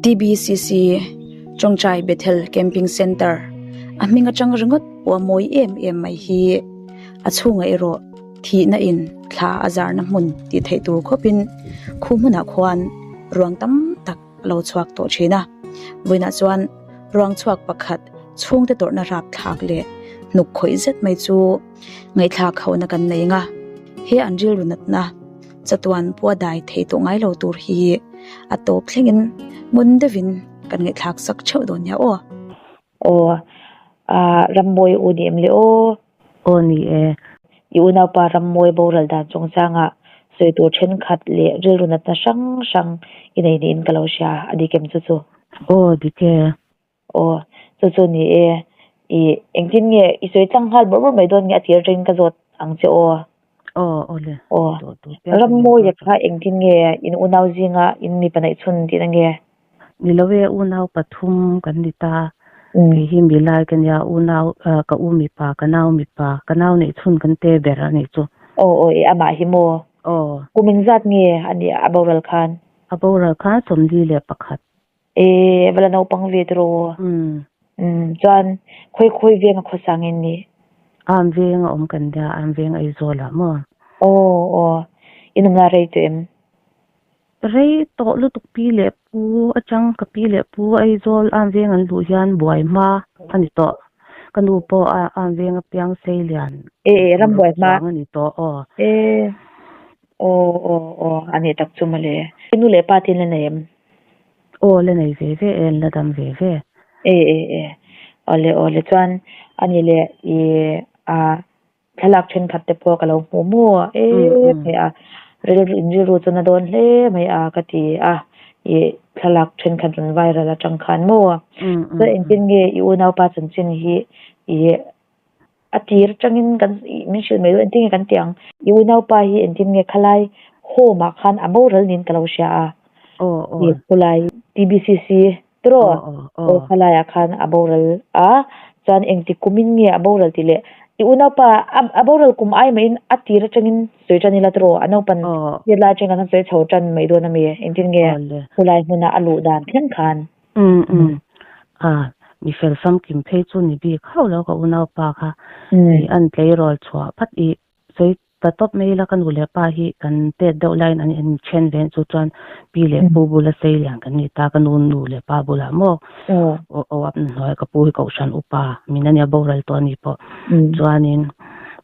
TBCC Chawngchai Bethel Camping Centre a hming atang ringawt pawh a mawi em em mai hi a chhungah erawh thihna in thla a zarna hmun tih theih tur khawpin khu hmunah khuan ruang tam tak a lo chhuak tawh thin a. Vawiinah chuan ruang chhuak pakhat chhungte tawrhna rap thlak leh hnuk khawih zet mai chu ngaihthlak hauhna kan nei ang a, he an rilru natna chatuan pawh a dai thei tawh ngai lo tur hi a tawp thlengin ngun deuhin kan ngaihthlak sak theuh dawn nia aw. Aw, ah Rammawi u ni em le aw? Aw ni e. I unaupa Rammawi boral dan chungchangah sawi tur thenkhat leh rilru natna hrang hrang i nei niin ka lo hria, a dik em chu chu? Aw dik e. Aw, chu chu ni e. I engtin nge i sawi tlang nghal bawrh bawrh mai dawn nge a tir atangin ka zawt ang che aw? Aw, aw le. Aw, Rammawia kha engtin nge in unau zinga in mipa neih chhun tihna nge? Ni lo e, unau pathum kan ni ta. Kei hi milai ka nia, unau ka u mipa, ka nau mipa, ka nau neih chhun kan te ber a nih chu. Aw aw e, amah hi maw? Aw. Kum engzat nge a nih a boral khan? A boral khan 41. E, va la naupang ve tiraw? Umm. Umm, chuan khawi khawi veng a khawsa nge ni? Am veng a awm kan nia, am veng Aizawl ah maw? Aw aw, in awmna rei tawh em? Rei tawh lutuk pi leh pu atang ka pi leh pu Aizawl am veng an luh hian buai hma a ni tawh. Ka nu pawh a am veng apiang sei lian E e ram buai hma a ni tawh aw. E aw aw aw a nih tak chu mawle. I nu leh pa te in la nei em? Aw la nei ve ve e an la dam ve ve. E e e awle awle chuan a ni leh i a Thlalak thenkhat te pawh ka lo hmu mu em mai a, rilru in rilru chu na dawn hle mai a ka ti a, ih thlalak thenkhat rawn viral atang khan maw chuan engtin nge i unaupa chanchin hi ih a tir atangin kan ih min hrilh mai dawn engtin nge kan tih ang i unaupa hi engtin nge khalai home ah khan a boral niin ka lo hria a ih khulai TBCC Tiraw? Aw khalai ah khan a boral a, chuan engti kumin nge a boral tih leh i unaupa a boral kum ai maiin a tir atangin sawi tan ila tiraw? A naupan tir lai atangin kan han sawi chho tan mai dawn ami? Engtin nge khulai hmuna a luh dan thleng khan? Umm umm a mi fel famkim phei chu ni bik hauh lo ka unaupa kha i an tleirawl chhuah phat i Sawi ta tawp mai ila ka nu leh pa hi kan tet deuh laiin an inthen ve chu chuan pi leh pu bula sei lian kan ni ta ka nu nu leh pa bulah maw aw ap na hnuai ka pu hi kohhran upa min ania boral tawh a ni pawh chuanin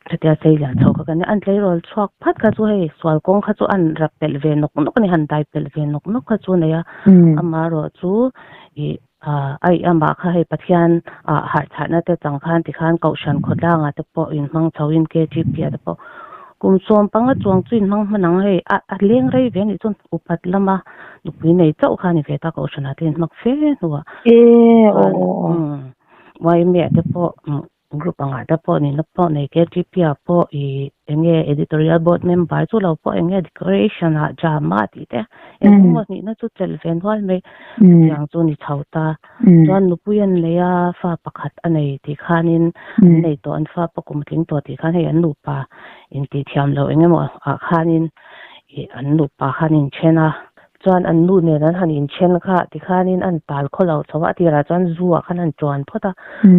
hetia sei lian chho kha kan nia an tleirawl chhuak phat kha chu hei sual kawng kha chu an rap pelh ve nawk nawk a ni han dai pelh ve nawk nawk kha chu a nei a amaherawh chu ih Aih amah kha hei Pathian ah harh chhahna te chang khan tikhan Kohhran khawtlangah te pawh inhmang chho in KGP ah te pawh kum 15 chuang chu inhmang hman ang hei a a leng rei ve anih chuan upat lama nupui nei chauh kha a ni ve ta Kohhranah te inhmang fe hnuah chuan umm yma te pawh Group angah te pawh nihna pawh nei KTP ah pawh ih eng nge editorial board member chu lo pawh eng nge decoration ah drama tih te eng emaw nihna chu chelh ve nual mai chutiang chu ni chho ta chuan nupui an nei a fa pakhat a nei tih khanin an nei tawh an fa pawh kum tling tawh tih khan hei an nupa intih thiam loh eng emaw ah khanin ih an nupa khan inthen a. Chuan an nu nen an han inthen kha tikhanin an tal khaw lo chho a, a tirah chuan zu ah khan an tuan phawt a,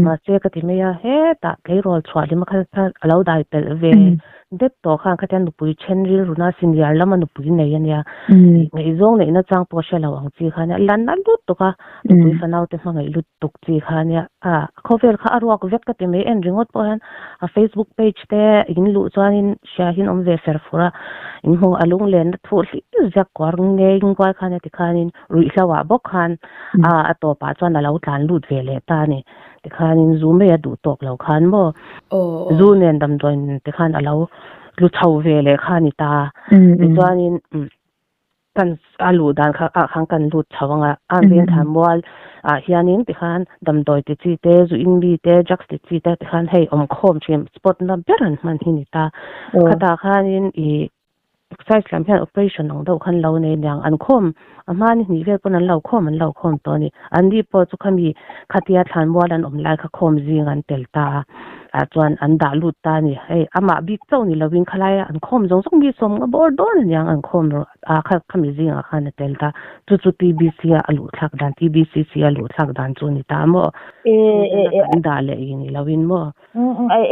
mahse ka ti mai a, hetah tleirawl chhuah lem a kha kha a lo dai pelh ve det tawh khan khatiang nupui then rilruna senior lama nupui nei a nia, ngaihzawng neihna chang pawh hre lo ang chi kha nia, lan a lut tuk a, nupui fanau te hmangaih lut tuk chi kha nia, a khawvel kha a ruak vek ka ti mai, en ringawt pawh hian a facebook page te in luh chuanin Hria hian awm ve fer fur a, in hmu a lunglenna thu hlir ziak kuar ngei nguai khan a ti khanin ruihhlo ah bawk khan a a tawpah chuan a lo tlan lut ve leh ta a ni. Tikhanin zu mai a duh tawk lo khan maw zu nen damdawiin tikhan a lo tlu chho ve leh kha a ni ta. Tichuanin Kan a luh dan kha ah khan kan lut chho ang a, a veng thlan mual ah hianin tikhan damdawi ti chi te, zu in mi te, drugs ti chi te tikhan hei awm khawm thin spot na ber an hman hi ni ta. Khatah khanin ih Excise lam hian operation ang deuh khan lo nei aniang an khawm a hma ni hnih vel pawn an lo khawm an lo khawm tawh a ni. An ni pawh chu khami khatia thlanmual an awm lai kha khawm zing an tel ta a ah chuan an dah lut ta a ni. Hei amah bik chauh ni lovin khalaia an khawm zawng zawng mi sawm nga bawr dawn aniang an khawm rawh a kha khami zingah khan a tel ta. Chu chu TBC a a luh thlak dan TBCC a luh thlak dan chu a ni ta maw? Chhungte na kan dah leh i ni lovin maw?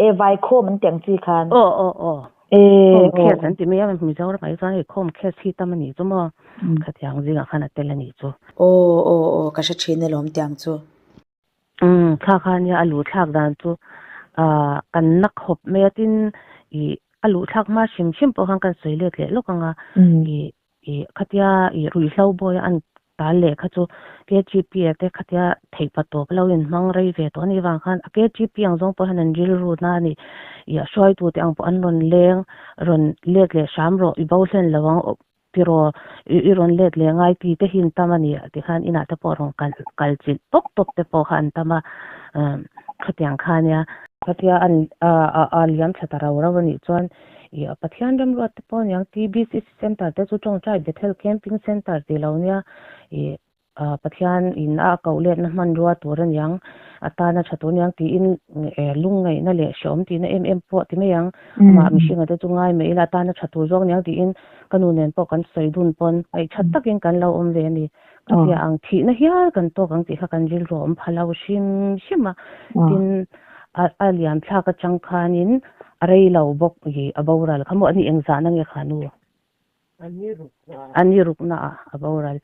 E vai khawm an tih ang chi khan. Aw aw aw. Khawm case an ti mai a, Mizoram ah hi chuan hei khawm case hi tam a nih chu maw? Khatiang zingah khan a tel a nih chu. Aw aw aw ka hre thin alawm tiang chu. Umm thla kha nia a luh thlak dan chu ah kan na khawp mai a tin ih a luh thlak hma hrim hrim pawh khan kan sawi let leh lawk ang a ih Ih khatia ih ruihhlo bawi a an tal leh kha chu KGP a te khatia theih pa tawp lo in hmang rei ve tawh anih vang khan a KGP ang zawng pawh hian an rilru na a ni. Ih a hruaitu te ang pawh an rawn leng rawn let leh hram rawh i bo hlen lo ang tiraw i rawn let leh ngai ti te hi an tam a ni tikhan inah te pawh rawn kal kal chilh tawp tawp te pawh kha an tam a khatiang kha ania. Khatia an a a liam thla ta rau rau anih chuan Ih a Pathian remruat te pawh aniang TBCC Centre te chu tawngtai Bethel Camping Centre tih lo nia ih ah Pathian in a koh letna hmanrua tur aniang a tana tha tur aniang tiin eh lungngaihna leh hreawm tihna em em pawh ti mai ang amah mihringa te chu ngai mai ila a tana tha tur zawk aniang tiin ka nu nen pawh kan sawi dun pawn ngaihṭhat takin kan lo awm ve a ni. Ka tia ang thihna hial kan tawk ang tih kha kan rilru a awm pha lo hrim hrim a, tin a liam thlak atang khanin a rei lo bawk i a boral kha maw a ni engzahna nge kha nu? A ni rukna ah a boral.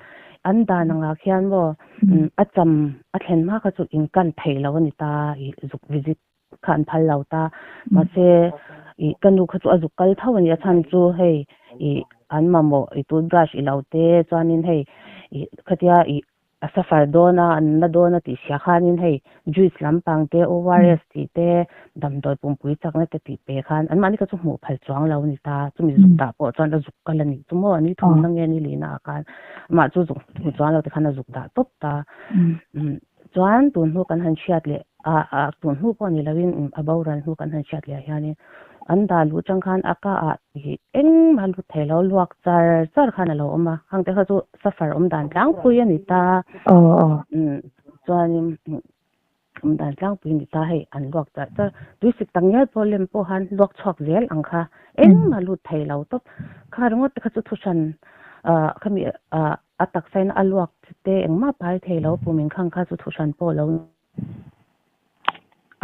An dan angah khian maw a cham a thlen hma kha chu in kan theih lo a ni ta i zuk visit kha an phal lo ta mahse ih ka nu kha chu a zuk kal tho a ni a chhan chu hei ih an mamawh ih toothbrush i lo te chuanin hei ih khatia ih a suffer dawn a an na dawn a tih hria khanin hei juice lampang te ORS tih te damdawi pumpui chakna te tih pe khan anmahni kha chu hmuh phal chuang lo a ni ta chumi zuk dah pawh chuan a zuk kal a nih chu maw ni thumna nge ni lihna ah khan amah chu zuk hmu chuang lo te khan a zuk dah tawp ta Chuan tun hnu kan han hriat leh a a tun hnu pawh ni loin a boral hnu kan han hriat leh ah hianin an dah luh chang khan a ka ah ih engmah lut thei lo luak char char khan a lo awm a hang te kha chu suffer awm dan tlangpui a ni ta chuanin awm dan tlangpui a ni ta hei an luak char char tuisik tak ngial pawh lem pawh khan luak chhuak zel ang kha engmah lut thei lo tawp kha ringawt te kha chu thuhran ah khami ah A taksain a luak te engmah pai thei lo pum inkhang kha chu thuhran pawh lo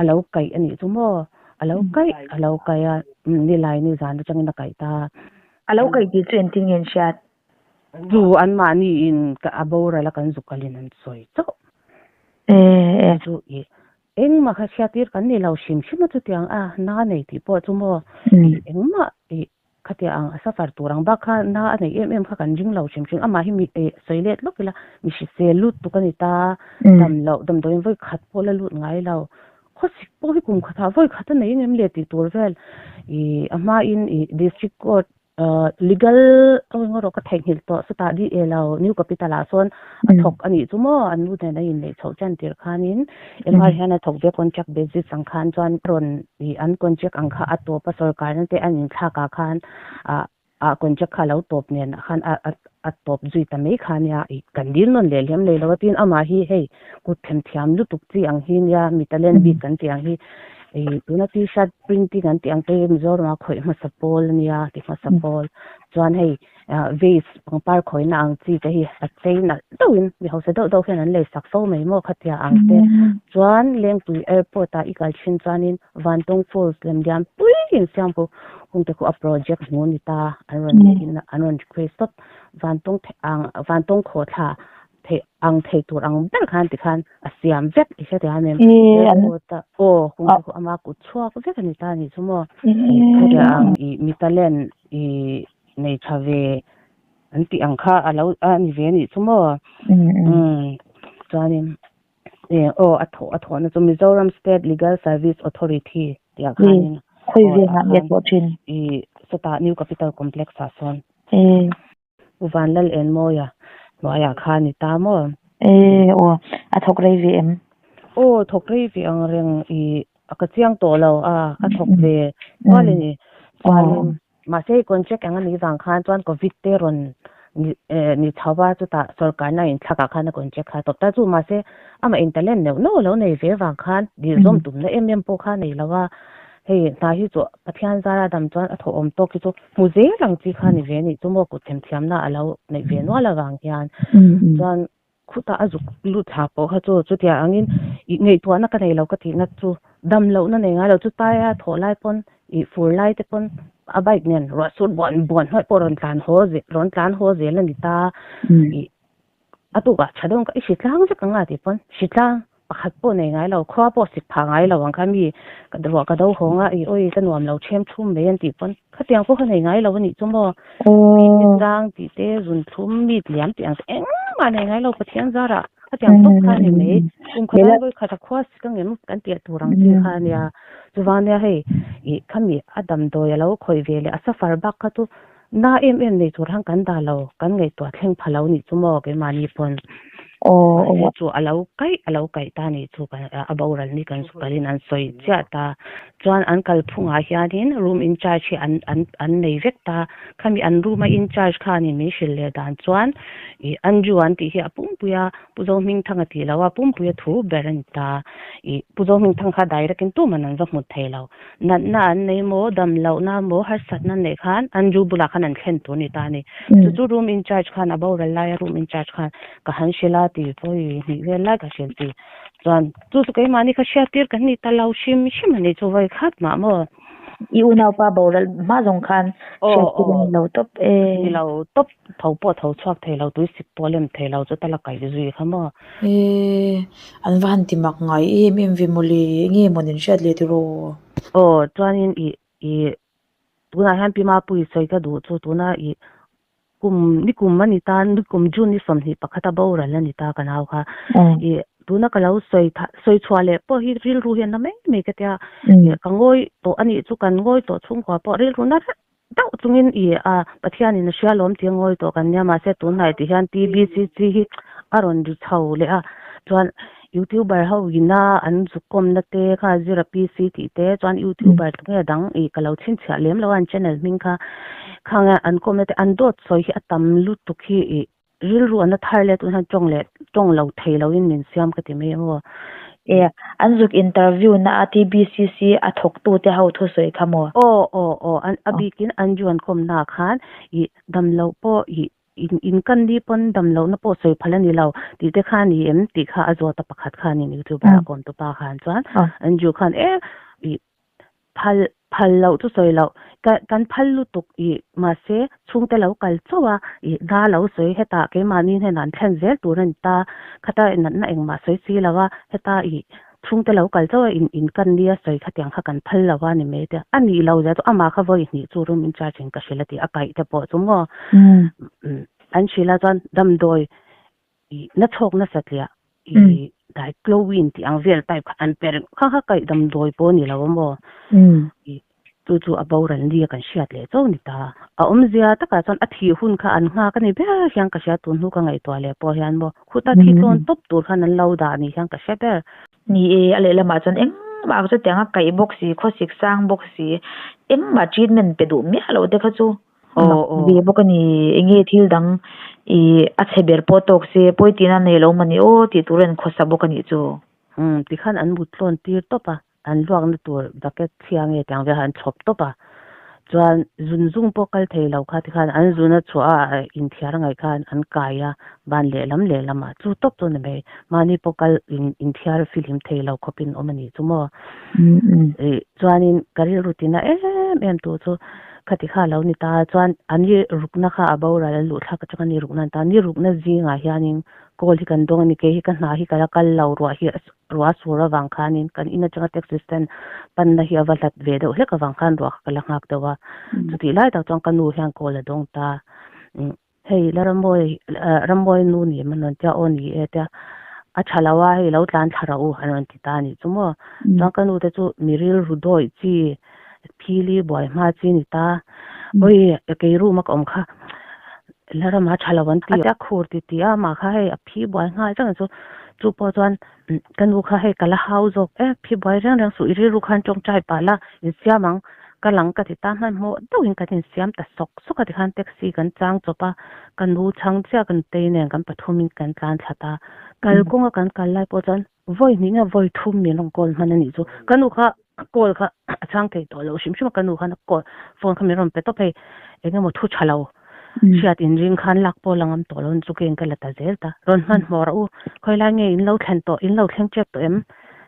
a lo kaih a nih chu maw? A lo kaih a lo kaih a, nilai ni zan atangin a kaih ta. A lo kaih tih chu engtin nge an hriat? Chu anmahni in a boral a kan zukalin an sawi chauh. Chu i engmah kha hriattir kan ni lo hrim hrim a chutiang a na nei tih pawh chu maw? Engmah i Khatia ang a suffer tur ang bak kha na a neih em em kha kan ring lo hrim hrim. Amah hi mi eh sawi let lawk ila mi hrisel lut tuk a ni ta, dam loh damdawiin vawi khat pawh la lut ngai lo. Khawsik pawh hi kum khatah vawi khat a nei ngem le tih tur vel ih a hmain ih district court ah legal aw eng erawh ka theihnghilh tawh chutah di eh lo new capital ah sawn a thawk a nih chu maw an nu nen a inneih chhoh tan tir khanin MR hian a thawk ve contract basis ang khan chuan rawn Ih an contract ang kha a tawp a sorkarna te an inthlak ah khan ah ah contract kha a lo tawp nen ah khan a a a tawp zui ta mai kha nia ih kan dil nawn leh lem lei lo a tin amah hi hei kut them thiam lutuk chi ang hi nia mi talent bik kan tih ang hi ih tuna t-shirt printing an tih ang te hi Mizoram ah khawih hmasa pawl a nia ti hmasa pawl chuan hei ah vase pangpar khawihna ang chi te hi a chei nalh deuhin mi hausa deuh deuh hian an lei sak fo mai maw khatia ang te chuan Lengpui airport ah i kal thin chuanin Vantawng Falls lem diam pui in siam khu hung te khu a project hmu ni ta an rawn in an rawn request tawp Vantawng ang Vantawng khawhthla theih ang thei tur ang ber khan tikhan a siam vek i hre tia mem airport ah aw hung te khu ama kut chhuak vek a ni ta a nih chu maw khatia ang ih mi talent ih nei tha ve an tih ang kha a lo a ni ve a nih chu maw umm chuanin eng aw a thawh a thawhna chu Mizoram State Legal Service Authority tih ah khanin khawi vengah nge thawh thin ih sawtah New Capital Complex ah sawn Pu Vanlal Enmawia hnuaiah kha a ni ta maw e aw a thawk rei ve em aw thawk rei ve ang reng ih a ka chiang tawh lo a a thawk ve nual a ni chuanin. Mahse hei contract ang anih vang khan chuan covid te rawn ni ni chho a chutah sorkarna inthlak ah khan a contract kha a tawp ta chu mahse amah in talent neuh neuh a lo nei ve vang khan dil zawm tumna em em pawh kha a nei lo a hei hna hi chu Pathian zara dam chuan a thawhawm tawk hi chu hmu zel ang chi kha a ni ve a nih chu maw kut themthiamna a lo neih ve nual avang hian chuan Khutah a zuk lut thla pawh kha chu chutiang angin ih ngaihtuahna ka nei lo ka tihna chu dam lohna nei ngai lo chu taia thawh lai pawn ih fur lai te pawn a bike nen ruah sur buan buan hnuai pawh rawn tlan haw zel rawn tlan haw zel a ni ta ih a tukah tha deuh ang kha i hritlang vek ang a tih pawn hritlang Pakhat pawh nei ngai lo, khua pawh sik phah ngai lo ang kha mi ka ruah ka do hawng a, ih awi ka nuam lo ṭhem ṭhum mai an tih pawn khatiang pawh kha nei ngai lo a nih chu maw? Phite chang tih te, zun thlum mi liam tih ang te engmah nei ngai lo Pathian zarah khatiang tawp kha a ni mai. Kum khat ai vawi khat a khua sik ang em kan tih tur ang chi kha a nia. Chuvang nia hei ih khami a damdawi a lo khawih ve leh a safar bak kha chu Na em em nei tur han kan dah lo, kan ngaihtuah thleng pha lo nih chu maw keimahni pawn. Mahse chu a lo kaih a lo kaih ta nih chu kan a boral ni kan kalin an sawi chiah ta. Chuan an kalphungah hianin room in charge hi an an an nei vek ta. Khami an room a in charge khanin min hrilh leh dan chuan ih Andrew an tih hi a pumpuia Pu Zohmingthanga tih loh a pumpuia thu ber a ni ta. Ih Pu Zohmingthanga kha direct in tuman an va hmu thei lo. Natna an nei maw, dam lohna maw, harsatna neih khan Andrew bulah khan an thlen tur a ni ta a ni. Chu chu room in charge khan a boral laia room in charge khan ka han hrilh a ti vawi hnih vel lai ka hrilh ti. Chuan chu chu keimahni kha hriattir kan ni ta lo hrim hrim a ni chu vawi khat mah maw. I unaupa boral hma zawng khan hriattir a ni lo tawp e. Ni lo tawp, tho pawh tho chhuak thei lo, tui sik pawh lem thei lo chu ta la kaih zui kha maw. E, an va han ti mak ngai em em ve mawle, enge maw nen hriat leh tiraw? Aw, chuanin i i tunah hian Pi Mapuii sawi ka duh chu tuna i kum nikum a ni ta, nikum June ni 21 a boral a ni ta ka nau kha. I tuna ka lo sawi sawi chhuah leh pawh hi rilru hi a na mai mai ka tia, ka ngawi tawh a nih chu kan ngawi tawh chhungkua pawh rilru na reuh Deuh chungin i a Pathianin a hria lawm tih a ngawi tawh kan nia mahse tunhnai tih hian TBCC hi a rawn ri chho leh a chuan youtuber ho ina an zukawmna te kha zira PC tih te chuan youtuber te nge dang i ka lo chhinchhiah lem lo a an channel hming kha khang an kawmna te an dawt sawi hi a tam lutuk hi i Rilru an la thar leh tun hian tawng leh tawng lo thei loin min siam ka ti mai emaw. E, an zuk interview na a TBCC a thawk tu te ho thusawi kha maw? Aw aw aw an a bikin Anju an kawm na khan i dam loh pawh i in in kan ni pawn dam loh na pawh sawi phal a ni lo tih te kha a ni em tih kha a zawt a pakhat khanin youtuber a kawm tu pa khan chuan Anju khan e i Phal, phal loh chu sawi loh. Ka, kan phal lutuk i, mahse, chhungte lo kal chauh a, i hna lo sawi hetah keimahni hnenah an thlen zel tur a ni ta. Khata natna engmah sawi si lo a, heta i chhungte lo kal chauh a, in in kan nia sawi khatiang kha kan phal lo a ni mai te. A nih lo zia chu amah kha vawi hnih chu room in charge in ka hrilh a ti, a kaih te pawh chu maw. An hrilh a chuan damdawi I na chhawk nasa tliah i diclowin tih ang vel type kha an pe reng kha kha kaih damdawi pawh a ni lo a maw? I chu chu a boral nia kan hriat leh chauh ni ta. A awmzia takah chuan a thih hun kha an nghak a ni ber hian ka hria tun hnu ka ngaihtuah leh pawh hian maw khuta thi tlawn tawp tur khan an lo dah ni hian ka hre ber. Ni e, a lehlamah chuan engmah chutiang a kaih bawk si, khawsik sang bawk si, engmah treatment pe duh miah loh te kha chu Ve bawk a ni, enge thil dang i a chhe ber pawh tawk se pawi tihna nei lo mawni aw tih tur a inkhawsa bawk a nih chu. Umm tikhan an mut tlawn tir tawp a, an luakna tur bucket chhia nge tiang vel kha an chhawp tawp a, chuan zun zung pawh kal thei lo kha tikhan an zun a chhuah a inthiar a ngaih khan an kai a, ban lehlam lehlam ah chu tawp chu a ni mai, mahni pawh kal inthiar filim thei lo khawpin awm a nih chu maw. Ih chuanin ka rilru tina em em tu chu Khati kha a lo ni ta chuan an ni rukna kha a boral a luh thlak atanga ni rukna an ta. Ni rukna zingah hianin call hi kan dawng a ni. Kei hi ka hna hi ka la kal lo ruah hi ruah a sur avang khanin kan in atanga taxi stand panna hi a va hlat ve deuh hlek avang khan ruah kha ka la nghak deuh a. Chutih lai tak chuan ka nu hian call a dawng ta. Hei la Rammawi Rammawi nu ni em an rawn tia aw ni e tia a tha lo a hei lo tlan thla rawh u an rawn ti ta a nih chu maw chuan ka nu te chu mi rilru dawih chi phili buai hma chi ni ta awi kei room a ka awm kha la rama tha lo an ti a khur ti ti a amah kha hei a phi buai nghal reng chu chu pawh chuan ka nu kha hei ka la hau zawk e phi buai reng reng suh i rilru khan tawngtai pah la insiam ang. Ka lang ka ti ta hmanhmawh deuhin kan insiam ta sawk sawk a tikhan taxi kan chang chawp a, ka nu chhang chiah ka nutei nen kan pathumin kan tlan thla ta. Kalkawnga kan kal lai pawh chuan vawi hnih nge vawi thum min rawn call hman a nih chu. Ka nu kha call kha a chhang thei tawh lo hrim hrim a, ka nu khan a call phone kha min rawn pe tawp hei eng emaw thu tha lo hriat inring khan lak pawh la ngam tawh lo chu keng ka la ta zel ta. Rawn hmanhmawh rawh u, khawilai nge in lo thlen tawh, in lo thleng tep tawh em?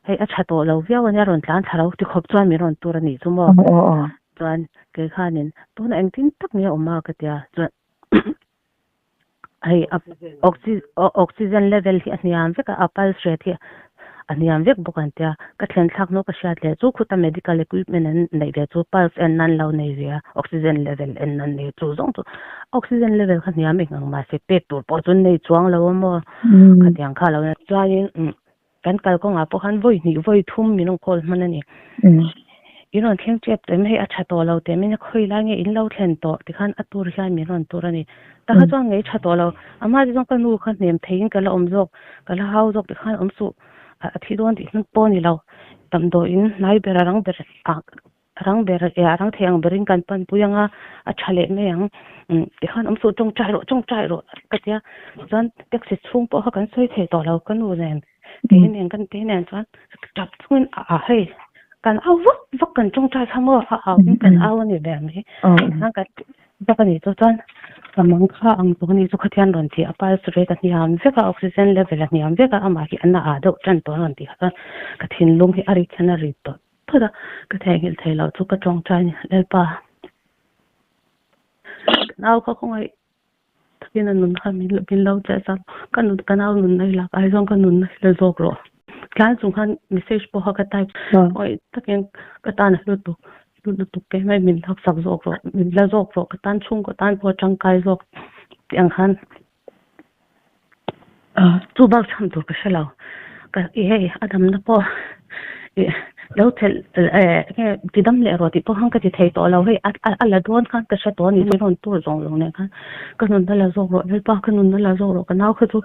Hei a tha tawh lo viau ania rawn tlan thla lo ti khawp chuan min rawn tur a nih chu maw? Chuan kei khanin tunah engtin tak nge a awm a ka tia chuan hei oxygen level hi a hniam vek a, a pulse rate hi a hniam vek bawk an tia ka thlen thlak hnu ka hriat leh chu khuta medical equipment an neih ve chu pulse en nan lo nei ve a oxygen level en nan nei chu zawng chu oxygen level kha hniam eng ang mahse pek tur pawh chu an nei chuang lo a maw khatiang kha lo chuanin Kan kalkawngah pawh khan vawi hnih vawi thum min rawn call hman a ni. In rawn thleng tep tawh em hei a tha tawh lo teh min khawi lai nge in lo thlen tawh tikhan a tur hian min rawn tur a ni. Ta kha chuan ngei tha tawh lo. Amah te chuan ka nu kha hnem theiin ka la awm zawk, ka la hau zawk tikhan awm suh a thi dawn tih hnu pawh a ni lo. Damdawiin hnai ber a rang ber ah A rang ber e, a rang thei ang berin kan panpui ang a, a tha leh mai ang. Umm tikhan awm suh tawngtai rawh, tawngtai rawh ka ti a, chuan taxi chhung pawh kha kan sawi thei tawh lo ka nu nen, kei nen kan tei nen chuan tap chungin a hei kan au vak vak kan tawngtai kha maw a au in kan au a ni ber mai. Tikhan kan vak a nih chu chuan ka mang kha ang tawh a nih chu khatian rawn ti a, pulse rate a hniam vek a, oxygen level a hniam vek a, amah hi a na ah deuh tan tawh a rawn ti kha chuan ka thinlung hi a rit hian a rit tawh. Phawt a, ka theihnghilh thei loh chu ka tawngtai a ni. Lalpa, ka nau kha khawngaih takin a nun kha min lo che chuan ka nun ka nau nunna hi lak ai zawng ka nunna hi la zawk rawh. Tlai chung khan message pawh kha ka type khawngaih takin ka tan a hlu tuk hlu lutuk kei mai min laksak zawk rawh min la zawk rawh ka tan chhungkaw tan pawh a tangkai zawk tih ang khan Chu bak chhan tur ka hre lo. Ka i hei a damna pawh i lo thelh eh nge ti dam leh rawh tih pawh khan ka ti thei tawh lo. Hei a a la dawn khan ka hre tawh a ni chu rawn tur zawng zawng nen khan ka nunna la zawk rawh Lalpa ka nunna la zawk rawh ka nau kha chu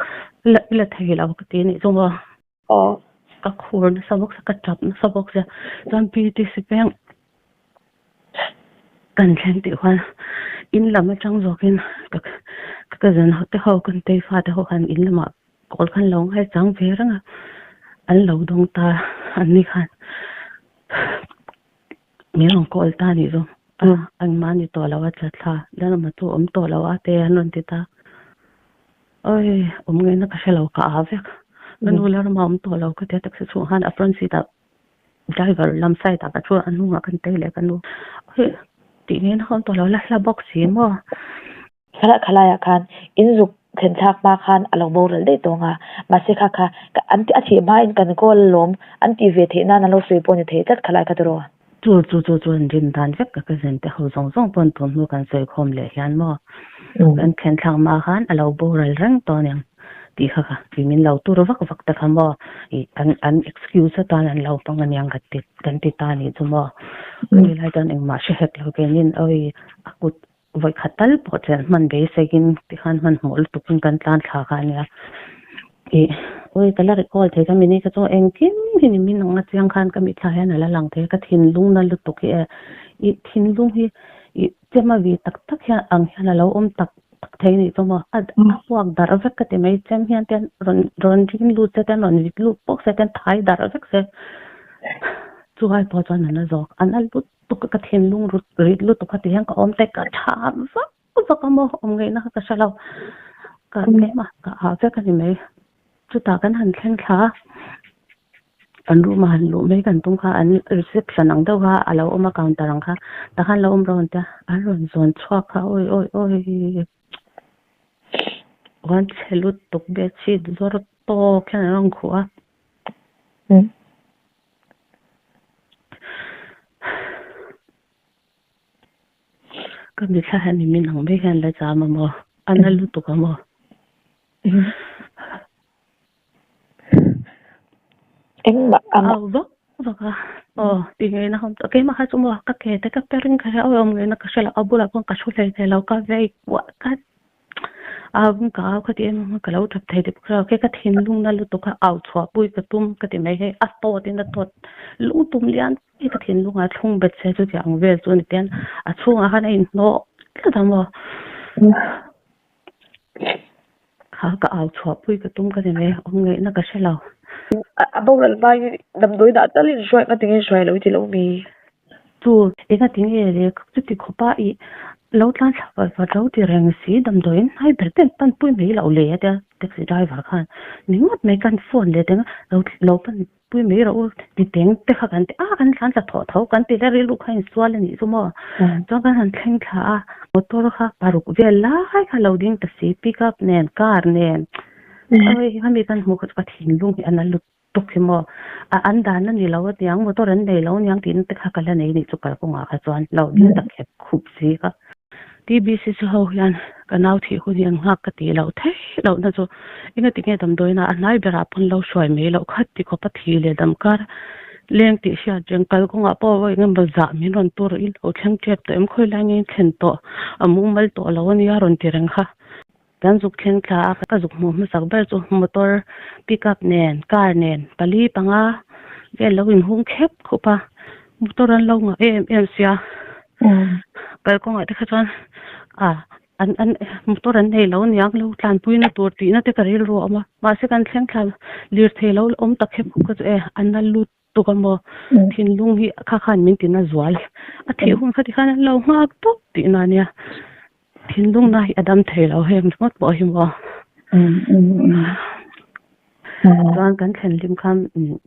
la i la thei lo ka ti a nih chu maw. Ka khur nasa bawk sia ka tap nasa bawk sia chuan PTC peng kan thleng tih khan in lam atang zawkin ka ka cousin ho te ho kan tei fate ho khan in lamah kawl khan lo ngai chang ve reng a an lo dawng ta an ni khan min rawn call ta anih chu engmah a ni tawh lo a chatthla lalama chu awm tawh lo a te an rawn ti ta. Oi, awm ngaihna ka hre lo, ka aa vek. Ka nu la rama awm tawh lo ka tia taxi chhungah khan a front seat ah driver lam side ah ka thu a, a hnungah kan tei leh ka nu. Oi, tih ngaihna ka awm tawh lo, la hla bawk si maw? Khalai khalaiah khan in zuk thlen thlak hma khan a lo boral daih tawng a, mahse kha kha an a thih hmain kan call alawm an tih ve theih nan an lo sawi pawh ni thei tlat khalai kha tiraw. Chu chu chu chu an rin dan vek ka cousin te ho zawng zawng pawn tun hnu kan sawi khawm leh hian maw kan thlen thlak hma khan a lo boral reng tawh aniang tih kha kha tih min lo tur vak vak te kha maw ih an an excuse atan an lo hmang aniang ka ti kan ti ta anih chu maw khami lai chuan engmah hre hek lo keinin awi a kut vawi khat tal pawh chelh hman beiseiin tikhan hmanhmawh lutukin kan tlan thla kha ania ih awi ka la recall thei ka mini kha chu engkim hi ni min ang a chiang khan ka mitthla hian a la lang thei a ka thinlung na lutuk hi e ih thinlung hi ih chem a vi tak tak hian ang hian a lo awm tak tak thei anih chu maw a a puak darh vek ka ti mai chem hian te rawn rawn ring lut se te rawn vit lut pawk se te thai darh vek se chu ai pawh chuan a la zawk a la lut Tuk ka thinlung rut rit lutuk a ti hian ka awm te ka tha vak vak a maw awm ngaihna kha ka hre lo ka tlem a ka ah vek a ni mai chutah kan han thleng thla a kan room a han luh mai kan tum kha an reception ang deuh kha a lo awm a counter ang kha tah khan lo awm rawn tia an rawn zawn chhuak kha awi awi awi an chhe lutuk bedsheet zawr tawk hian an rawn khuh a. Ka mithla hian i min ang mai hian la cham a maw? A na lutuk a maw? Engmah a au vak vak a, aw ti ngaihna awm tawh keimah kha chu maw ka ke te ka per in ka hria awi awm ngaihna ka hre lo a bulah pawh ka thu hlei thei lo ka vei kuah tlat. Au ka au ka ti em em a, ka lo tap thei tih pawh ka hre lo, kei ka thinlung na lutuk a au chhuah pui ka tum ka ti mai hei a tawt in a tawt lungtum lian. I ka thinlungah thlung bet se chuti ang vel chu a ni tian a chhungah khan a inhnawh tlat a maw. Kha ka au chhuah pui ka tum ka ni mai, awm ngaihna ka hre lo. A boral hmain damdawi dah tal in hruai nga tinge hruai lo i ti lo mi? Chu enga tinge le chuti khawpa i lo tlan thla vat vat lo ti reng si damdawiin hnai ber ten pan pui mai loh le a tia taxi driver khan ni ngawt mai kan phone leh teng a lo pan Pui mai rawh u, ti teng te kha kan ti a, an tlan tla thawh tho kan ti le rilru kha insual a nih chu maw. Chuan kan han thleng thla a, motor kha paruk vel lai kha lo ding ta si, pick up nen, car nen, awii hemi kan hmuh kha chu ka thinlung hi a na lut tuk hi maw. A an dan a ni lo aniang, motor an nei lo aniang tihna te kha ka la nei nih chu kalkawngah kha chuan lo ding ta khep khup si kha. TBCC ho hian ka nau thih hun hi an nghak ka tih loh theih loh na chu engati nge damdawiin ah a hnai berah pawn lo hruai mai loh khat ti khawp a thi leh dam kar leng tih hriat reng kalkawngah pawh vawi engemaw zah min rawn tur i lo thleng tep tawh em khawi lai nge in thlen tawh a mumal tawh lo ania rawn ti reng kha. Kan zuk thleng thla a ka zuk hmuh hmasak ber chu motor pick up nen car nen pali panga vel lo inhung khep khup a motor an lo ngah em em sia kalkawngah te kha chuan ah an an motor an nei lo aniang lo tlanpui na tur tihna te ka rilru a awm a mahse kan thleng thla lirthei lo awm tak khep khup kha chu e an la lut tuk a maw thinlung hi kha khan min tina zual a thih hun kha tikhan an lo nghak tawp tihna ania thinlung na hi a dam thei lo heng ringawt pawh hi maw chuan kan thlen hlim khan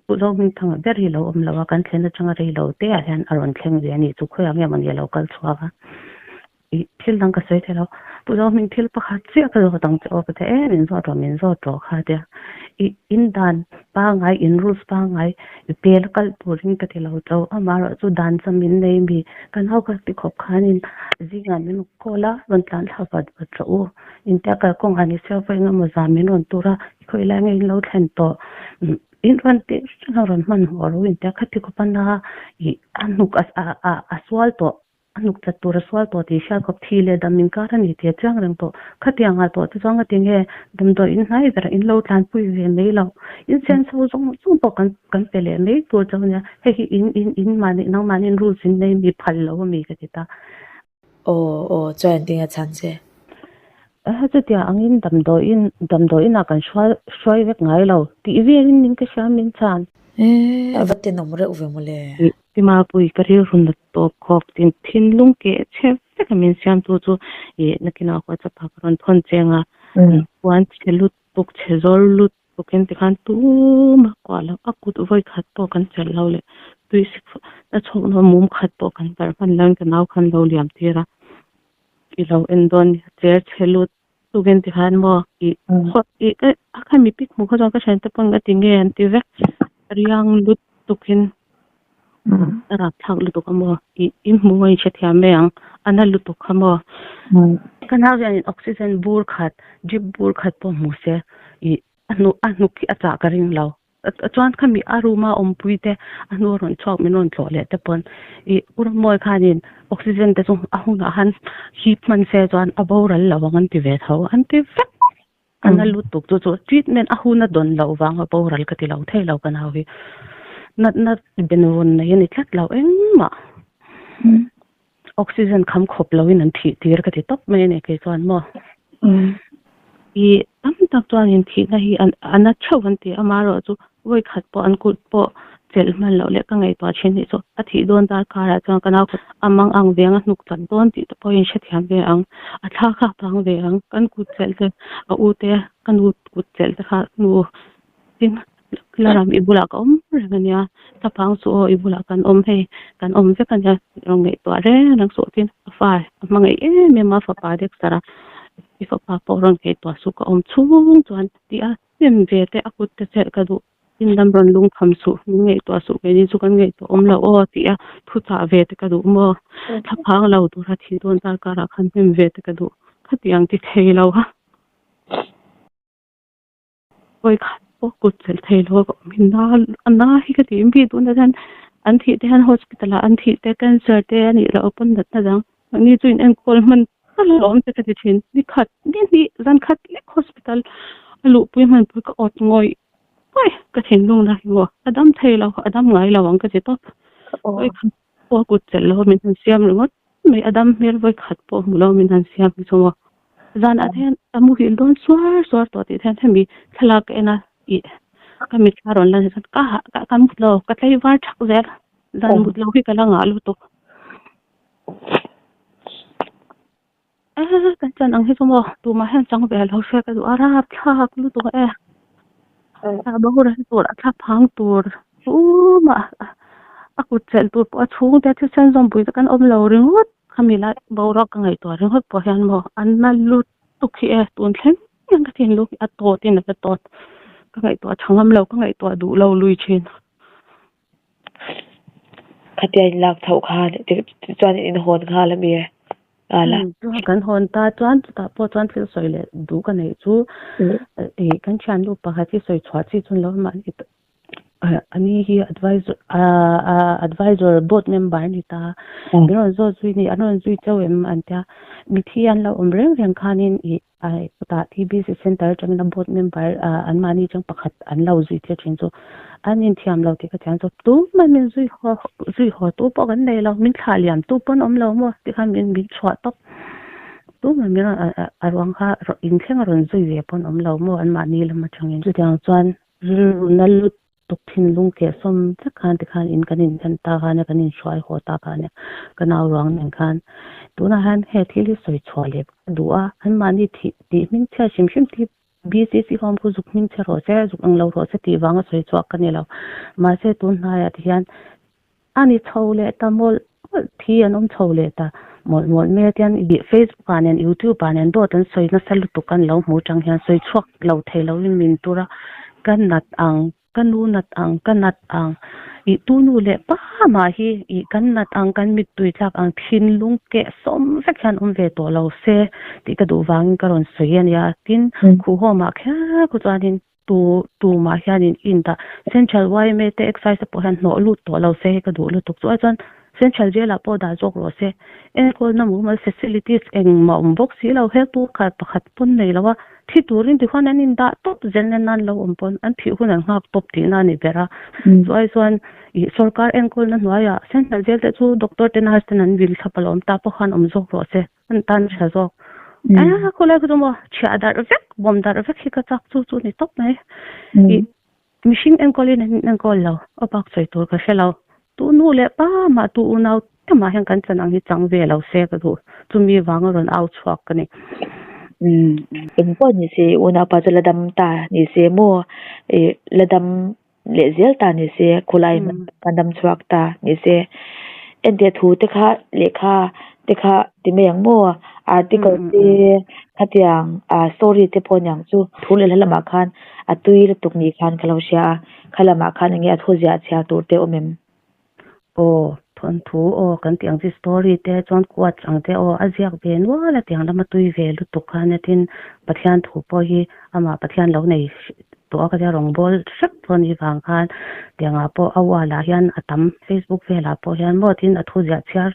Pu Zohmingthanga ber hi lo awm lo a kan thlen atanga rei lo te ah hian a rawn thleng ve a nih chu khawiah nge mawni a lo kal chhuak a. Ih thil dang ka sawi thei lo. Pu Zohming thil pakhat chiah ka zawt ang che aw ka ti em min zawt rawh min zawt rawh kha tia. Ih in dan pangai in rules pangai i pel kalh turin ka ti lo chauh amaherawh chu dan cham in nei mi ka nau ka ti khawp khanin zingah min rawn call a rawn tlan thla vat vat rawh u intia kalkawngah ni sia vawi engemaw zan min rawn tur a i khawi lai nge in lo thlen tawh in rawn tih hrang a rawn hmanhmawh rawh u intia khati khawp a na ih a hnuk a a a sual tawh. A hnuk chat tur a sual tawh tih hriat khawp thi leh dam inkar a ni tih a chiang reng tawh. Khatiang ah tawh te chuan ka ti nge damdawi in hnai berah in lo tlanpui ve mai lo. In senso zawng zawng pawh kan kan pe leh mai tur chauh a nia. Hei hi in in in mahni nangmahni in rules in nei mi phal lo a mi ka ti ta. Aw aw chuan engtin nge chhan che? Chutiang angin damdawiin damdawiinah kan hruai hruai vek ngai lo tih velin min ka hria min chhan. Eee a va tenawm reuh ve mawle. Timapui ka rilru nat tawp khawk tin thinlung keh chhe vek a min siamtu chu ih nakinah WhatsApp ah ka rawn thawn cheng a, puan chhe lutuk chhe zawr lutuk in tikhan tumah kuah loh a kut vawi khat pawh kan chelh lo leh tui sik na chhawkna mum khat pawh kan barh hman lo in ka nau khan lo liam tir a, i lo en dawn nia cher chhe lut tukin tikhan maw ih ih a kha mi pic hmuh kha chuan ka thiante pawn ka ti nge an ti vek riang lutukin a rapthlak lutuk a maw ih in hmuh a inhrethiam mai ang a na lutuk kha maw ka nau hianin oxygen bur khat drip bur khat pawh hmu se ih a hnu a hnuk hi a chah ka ring lo. Chuan khami a room a awmpui te a hnu a rawn chhuak min rawn tlawh leh te pawn ih u Rammawi khanin oxygen te chu a hunah khan hip hman se chuan a boral lo ang an ti ve tho an ti vek a na lutuk chu chu treatment a hun a dawn loh vang a boral ka ti lo thei lo ka nau hi natna benvawn nei a ni tlat lo engmah oxygen kham khawp loin an thih tir ka ti tawp mai a ni kei chuan maw. I tam tak chuanin thihna hi an a na theuh an ti a, amaherawh chu vawi khat pawh an kut pawh chelh hman loh leh ka ngaihtuah thin nih chu a thih dawn dar karah chuan ka nau khat a mang ang veng a hnuk chat dawn tih te pawhin hrethiam ve ang, a thla kha a pang ve ang, kan kut chelh te a u te ka nu kut chelh te kha nu tin la ram i bulah ka awm reng a nia, thla pang chu aw i bulah kan awm hei kan awm vek a nia rawn ngaihtuah reng reng suh tin a fa a hmangaih em em a fapa Dexter a i fapa pawh rawn ngaihtuah suh ka awm chhung chuan tih a hnem ve te a kut te chelh ka duh in lam rawn lungkham suh min ngaihtuah suh keini chu kan ngaihtuah awm lo aw tih a thuchah ve te ka duh maw thla phang lo tura thih dawn dar karah khan hnem ve te ka duh khatiang ti thei lo a. Vawi khat pawh kut chelh thei lo a ka awm hi na a na hi ka tih mi tunah hian an thih te hian hospital ah an thih te cancer te a nih loh pawn natna dang mahni chu in enkawl hman tal a awm te ka ti thin ni khat ni hnih zan khat lek hospital a luhpui hman pawh ka awt ngawih ngawih ka thinlung na hi maw a dam thei lo a dam ngai lo ang ka ti tawp. Vawi khat pawh a kut chelh lo min han siam ringawt mai a dam hmel vawi khat pawh hmu lo min han siam hi chu maw. Zanah te hian a muhil dawn suar suar tawh tih te hian hemi thlalak ka en a ih ka mitthla rawn lan hi chuan ka hah ka mut lo ka tlaivar thak zel zan mut lo hi ka la ngah lutuk. E kan chan ang hi chu maw tumah hian chang ve lo hre ka duh a rapthlak lutuk e a boral tur a thla phang tur tumah a kut chelh tur pawh a chhungte thisen zawmpui te kan awm lo ringawt khami lai boruak ka ngaihtuah ringawt pawh hian maw an na lutuk hi e tun thleng hian ka thinlung hi a tawt in a la tawt ka ngaihtuah tha ngam lo ka ngaihtuah duh lo lui thin. Khatia in lak chhoh khan chuan in hawn nghal a mi nghal a. Chuan kan hawn ta chuan chutah pawh chuan thil sawi leh duh ka neih chu ih kan thiannu pakhat hi sawi chhuah chi chu lo mahni ani hi advisor advisor board member a ni ta min rawn zawt zui ni an rawn zui chauh em an tia mithi an lo awm reng reng khanin ih Ai chutah TBC Centre atangin a board member an mahni atang pakhat an lo zui tir thin chu an inthiam lo tih ka thiam chu tumah min zui haw zui haw tu pawh kan nei lo min thlah liam tu pawn awm lo maw tikhan min min chhuah tawp tumah min rawn a ruang kha inthleng a rawn zui ve pawn awm lo maw an mahni lam atangin chutiang chuan rilru na lut Tuk thinlung keh sawm vek khan tikhan in kan inthlen ta khan a, kan inhruai haw ta khan a, ka nau ruang nen khan tunah hian he thil hi sawi chhuah leh ka duh a, anmahni thih tih hming chhiat hrim hrim hi BCC home khu zuk hming chhe rawh se, zuk ang lo rawh se tih vanga sawi chhuah ka ni lo. Mahse tun hnaiah ti hian a ni chho leh ta mawlh mawlh thi an awm chho leh ta mawlh mawlh mai a tian Facebook ah nen YouTube ah nen dawt an sawi nasa lutuk an lo hmu chang hian sawi chhuak lo thei lo in min tur a ka nat ang ka nu nat ang ka nat ang ih tu nu leh pa mah hi ih kan nat ang kan mittui tlak ang thinlung keh sawm vek hian awm ve tawh lo se tih ka duh vangin ka rawn sawi a nia tin khuhawm ah kher khu chuanin Tu tumah hianin in dah Central yma te Excise te pawh hian hnawh lut tawh lo se hi ka duh lutuk chu. Chuan Central Jail ah pawh dah zawk rawh se. Enkawlna mumal facilities engmah awm bawk si lo. Health worker pakhat pawn nei lo a, thi turin tihuan an in dah tawp zel nen nan lo awm pawn an thih hun an nghak tawp tihna a ni ber a. Chu ai chuan ih sorkar enkawlna hnuaiah Central Jail te chu doctor te nurse ten an vil thlap alawm ta pawh khan awm zawk rawh se. An tan tha zawk. A khawlai kha chu maw chhiah darh vek, bawm darh vek hi ka chak chu chu ni tawp mai. Ih mihring enkawlin an enkawl lo, a bak sawi tur ka hre lo. Tu nu leh pa mah tu unau te mah hian kan chan ang hi chang ve lo se ka duh. Chumi vanga rawn au chhuak ka ni. Eng pawh ni se unaupa chu la dam ta ni se maw ih la dam leh zel ta ni se khawlai hman kan dam chhuak ta ni se entir thu te kha lehkha te kha ti mai ang maw article te khatiang ah story te pawh aniang chu thu leh hla lamah khan a tui lutuk ni khan ka lo hria a kha lamah khan enge a thu ziah chhiar tur te awm em? Aw thawnthu aw kan tih ang chi story te chuan quotes ang te aw a ziak ve nual a tiang lama tui ve lutuk khan a tin Pathian thu pawh hi amah Pathian lo nei tawh a ka tia rawngbawl hrep pawh a nih vang khan tiangah pawh a wall ah hian a tam Facebook velah pawh hian maw tin a thu ziah chhiar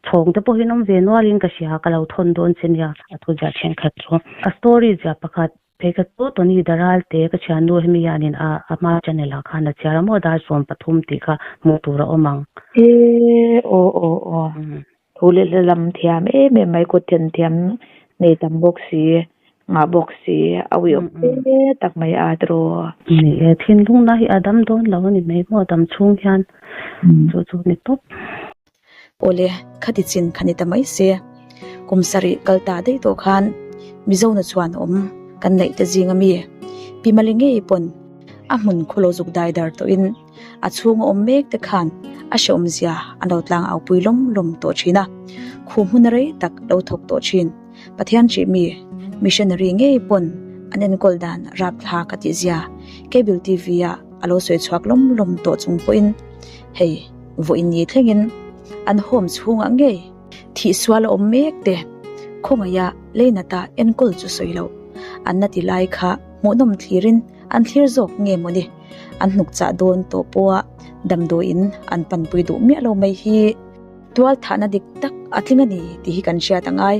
chhawng te pawh hi an awm ve nualin ka hria ka lo thawn dawn che nia a thu ziah thenkhat chu a story ziah pakhat Phei ka chu Tony Daral te ka thiannu hemi hianin a a hma channel ah khan a chhiar a maw dar 13 tih kha hmuh tur a awm ang. E aw aw aw thu leh hla lam thiam em em mai kut then thiam nei tam bawk si ngah bawk si a uiawm hle tak mai a tiraw. Ni e thinlung na hi a dam dawn lo a ni mai maw dam chhung hian chu chu ni tawp. Awle, khati chin kha ni ta mai se. Kum sarih kal ta daih tawh khan Mizona chuan awm kan neih te zing ami Pi Mali ngei pawn a hmun khaw lo zuk dai dar tawhin a chhung a awm mek te khan a hrehawm zia an lo tlang au pui lawm lawm tawh thin a. Khu hmun rei tak lo thawk tawh thin Pathian hrih mi missionary ngei pawn an enkawl dan rapthlak a tih zia Cable TV ah a lo sawi chhuak lawm lawm tawh chung pawhin hei vawiin ni thlengin an home chhungah ngei thih sual a awm mek te khawngaih a leinata enkawl chu sawi loh an na ti lai kha hmuhnawm thlirin an thlir zawk nge mawni an hnuk chah dawn tawh pawha damdawiin an panpui duh miah lo mai hi tual thahna dik tak a tling a ni tih hi kan hriat a ngai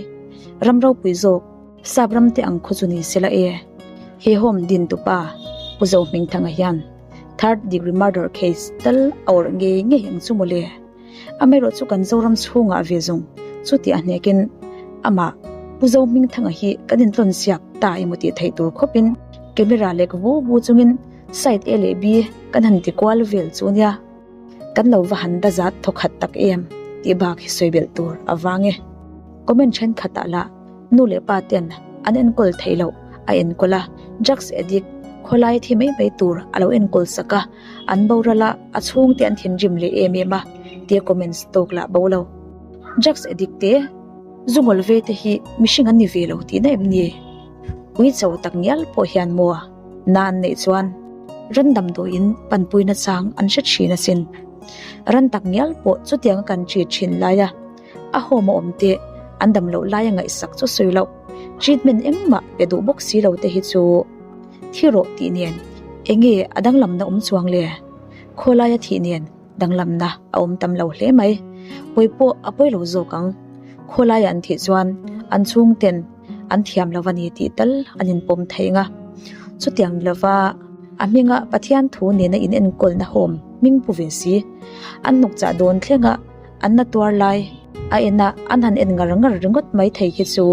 ram ropui zawk sap ram te ang khaw chu ni sela e he home din tupa Pu Zohmingthanga hian. Third degree murder case tal a awrh ngei ngei ang chu mawle. Amaherawhchu kan Zoram chhungah ve zawng chu tih a hnekin amah Pu Zohmingthanga hi kan intlawn siak ta emaw tih theih tur khawpin camera lek vu vu chungin side A leh B kan han ti kual vel chu nia. Kan lo va han da zat thawkhat tak em tih bak hi sawi belh tur a vang e. Comment thenkhatah lah nu leh pa ten an enkawl theih loh a enkawl a, drugs addict khawlai thi mai mai tur a lo enkawl sak a, an boral a, a chhungte an thinrim leh em em a tia comments tawk lah bo lo. Drugs addict te zu ngawl ve te hi mihring an ni ve lo tihna em ni? Uicho tak ngial pawh hian maw na an neih chuan ran damdawiin panpuina chang an hre thin asin. Ran tak ngial pawh chutianga kan treat thin laia a home a awm te an dam loh laia ngaihsak chu sawi loh treatment engmah pe duh bawk si lo te hi chu thi rawh tih nen enge a danglamna awm chuang le? Khawlaia thih nen danglamna a awm tam lo hle mai. Pawi pawh a pawi lo zawk ang. Khawlaia an thih chuan an chhungten an thiam lo a ni tih tal an inpawm thei nga. Chutiang ni lova a hminga Pathian thu nena in enkawlna home hming pu ve si. An hnukchah dawn thlenga an na tuar lai a en a an han en ngar ngar ringawt mai thei hi chu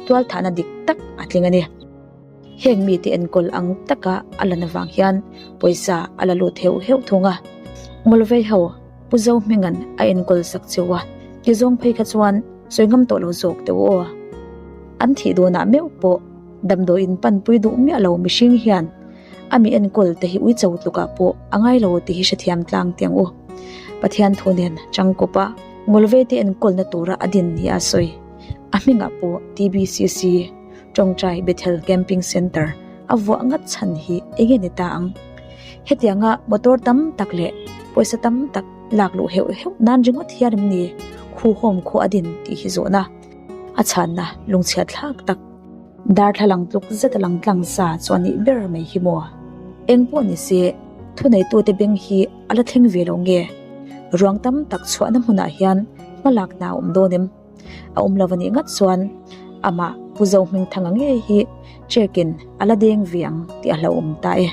tualthahna dik tak a tling a ni. Heng mite enkawl ang taka a lan avang hian pawisa a la lut heuh heuh thung a. Ngawlvei ho Pu Zohminga'n a enkawl sak cheu a, ti zawng phei kha chuan sawi ngam tawh lo zawk teuh aw. An thih dawnah meuh pawh damdawiin panpui duh miah lo mihring hian a mi enkawl te hi uicho tlukah pawh a ngai lo tih hi hrethiam tlang tiang u. Pathian thu nen changkawpa Ngawlvei te enkawlna tura a din ni a sawi. A hmingah pawh TBCC. Tawngtai Bethel Camping Centre a vuah ngat chhan hi enge ni ta ang? Hetianga motor tam tak leh pawisa tam tak lak luh heuh heuh nan ringawt hian em ni khu home khu a din tih hi zawhna a chhanna lungchhiat thlak tak darthlalang tluk zet a lang tlang sa chu a nih ber mai hi maw? Eng pawh ni se thuneitute beng hi a la thleng ve lo nge? Ruang tam tak chhuahna hmunah hian hmalakna a awm dawn em? A awm lo a nih ngat chuan amah Pu Zohmingthanga ngei hi check in a la deng ve ang tih a hlauhawm ta e.